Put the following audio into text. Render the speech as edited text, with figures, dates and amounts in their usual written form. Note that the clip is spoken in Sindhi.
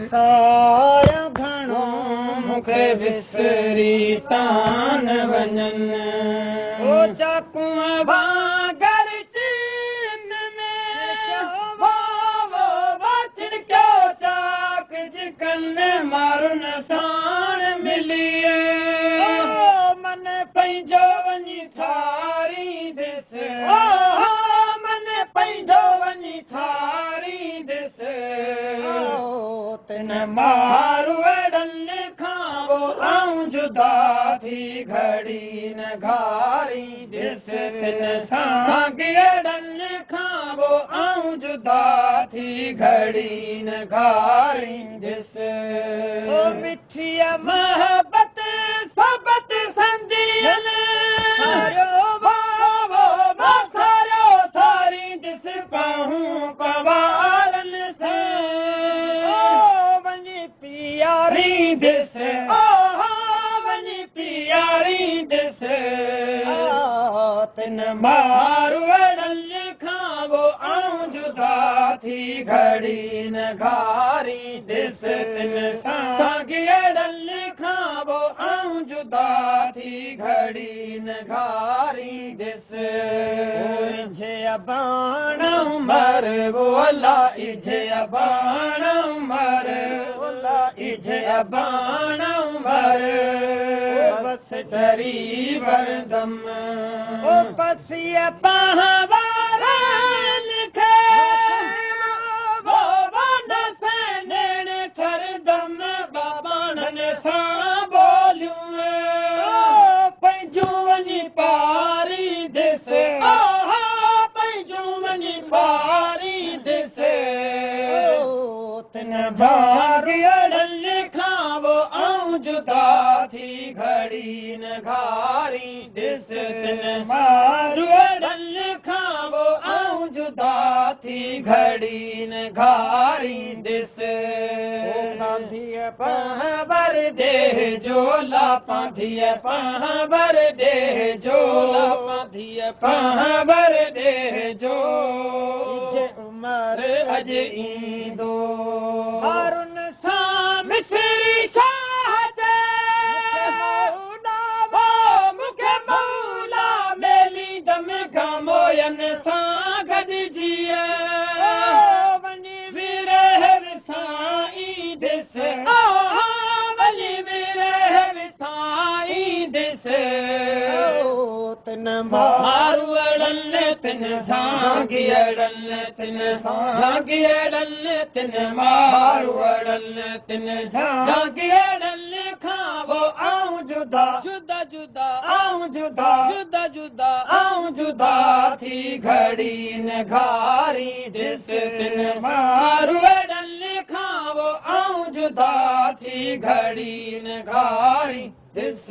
وساريان گهڻو مون کي وسري تان وڃن. او چاڪون وانگر چين ۾ ڇڙڪيو چاڪ جڪن مارن ساڻ ملي. من پنهنجو وڃي ٿاريندس، من پنهنجو وڃي ٿاريندس. تن ماروئڙن کان پوءِ آئون جدا ٿي گهڙي نه گهاريندس. تن سانگيئڙن کان پوءِ آئون جدا ٿي گهڙي نه گهاريندس. او مٺيءَ محبت سبت سندين ساريو ساريندس پهون پوارن سان. وڃي پياريندس، وڃي پياريندس. تن ماروئڙن کان پوءِ آئون جدا ٿي گهڙي نه گهاريندس. تن سانگيئڙن کان پوءِ آئون جدا ٿي گهڙي نه گهاريندس. اجي اباڻ عمر بولا، اجي اباڻ عمر بولا، اجي اباڻ عمر بس چري وردم. او پسيءَ پهوارن کي ٿردم باباڻن سان ٻوليون پنهنجون وڃي پاريندس، پنهنجون وڃي پاريندس. تن ڀاڳيئڙن کان پوءِ آئون جدا ٿي گهڙي نه گهاريندس. تن ماروئڙن کان پوءِ آئون جدا ٿي گهڙي نه گهاريندس. پانڌيءَ پهبر ديهه جولا، پانڌيءَ پهبر ديهه جولا، پانڌيءَ پهبر ديهه جو عمر اڄ ايندو. مارن سان مسري شاهه مون کي مولا ميليندم گاموين سان گڏجي. وڃي ويره وسائيندس، وڃي ويره وسائيندس. تن ماروئڙن تن جهانگيئڙن تن جهانگيئڙن تن ماروئڙن تن جهانگيئڙن کان پوءِ آئون جدا جدا جدا آئون جدا جدا جدا آئون جدا ٿي گهڙي نه گهاريندس. تن ماروئڙن کان پوءِ آئون جدا ٿي گهڙي نه گهاريندس.